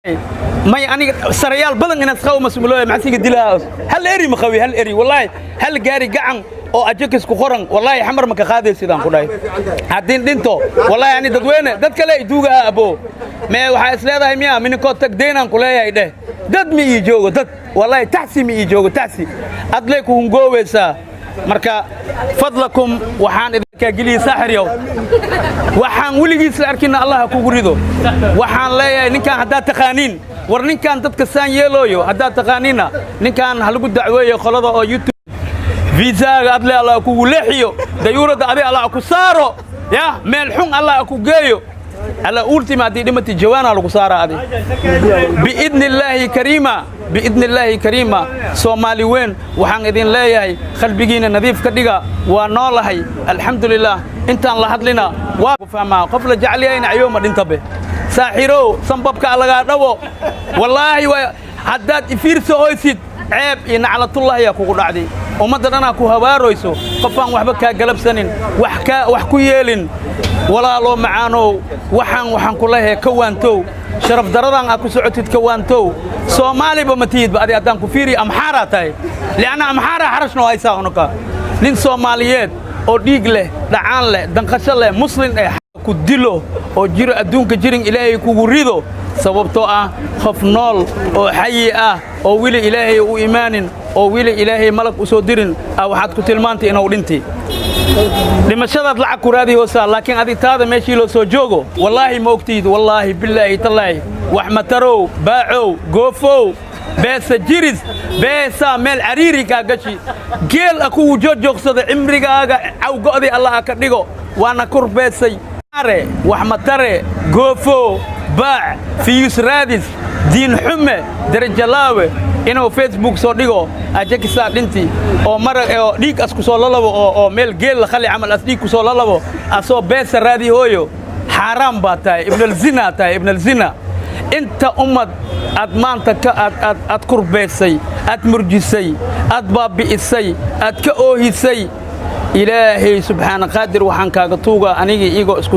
May, aniga sarayaal badan inaad qabo mas'uulooya maxasiga dilaa. Hal eri ma qabi, hal eri, wallaahi. Hal gaari gacan oo ajakis ku qoran, wallaahi, Xamar ma ka qaaday sidaan ku dhahay. Haddii dhinto, wallaahi, ani dadweyne dad kale iduuga ah. Abo, mee waxaa is leedahay miya mininkoo tag deynaan ku leeyahay dheh. Dad ma ii joogo, dad, wallaahi, taxi ma ii joogo, taxi adlay ku hungooweysaa. Marka fadlakum, waxaan idinkaa geliyey saaxiryow, waxaan weligiis la arkina Allah ha kugu rido. Waxaan leeyahay, ninkaan haddaad taqaaniin, war ninkaan dadka saan yeelooyo haddaad taqaaniinna, ninkaan ha lagu dacweeyo qolada oo YouTube. Viisaaga adle Allah kugu leexiyo, dayuuradda adi Allah ku saaro, ya meel xun Allah ku geeyo. Alla ultima haddii dhimati jawaana lagu saaraa adi, biidni illaahi kariima, biidni illaahi kariima. Soomaali weyn, waxaan idin leeyahay, qalbigiina nadiif ka dhiga. Waa noolahay, alxamdulilah. Intaan la hadlina waa ku fahmaa. Qof la jecel yahayna ayooma dhintabe. Saaxirow, sanbabka lagaa dhawo, wallaahi. Waa haddaad ifiirsa oysid, ceeb iyo naclatullahi yaa kugu dhacday. Ummadda dhanaa ku habaarayso. Qofaan waxba kaa galabsanin, wax kaa wax ku yeelin, walaaloo macaanow, waxaan ku leeyahay, ka waantow sharaf daradan aad ku socotid, ka waantow. Soomaaliba ma tihidba adi. Haddaan ku fiiriyo, Amxaaraa tahay, li'anna Amxaaraa xarashno haysaa. Unuka nin Soomaaliyeed oo dhiig leh, dhacaan leh, danqasho leh, Muslin eh, ku dilo oo jiro adduunka jirin Ilaahay kugu rido, sababtoo ah qof nool oo xayi ah oo weli Ilaahay u imaanin oo weli Ilaahay malag u soo dirin ah waxaad ku tilmaantay inuu dhintay. Dhimashadaad lacag ku raadi hoosaa, laakiin adig taada meeshii loo soo joogo, wallaahi, ma ogtiid. Wallaahi, bilaahi, tallaahi, wax matarow, baacow, goofow, beesa jiris, beesaa meel cariiri kaa gashi, geel a kuwu joojoogsada, cimrigaaga cawgo'dii Allah ka dhigo. Waana kurbeesay are, wax matare, goofo, baac, views raadis, diin xume, darajalaawe, inuu Facebook soo dhigo ajakisaa dhinti oo marag oo dhiig as ku soo lalabo oo meel geel la khali camal as dhiig ku soo lalabo, asoo beesa raadi hooyo. Xaaraan baa tahay, ibnalzina tahay, ibnalzina. Inta ummad aad maanta ka aad kurbeysay, aad murjisay, aad baabbi'isay, aad ka oohisay, Ilaahay subxaana qaadir waxaan kaaga tuugaa anigii igoo isku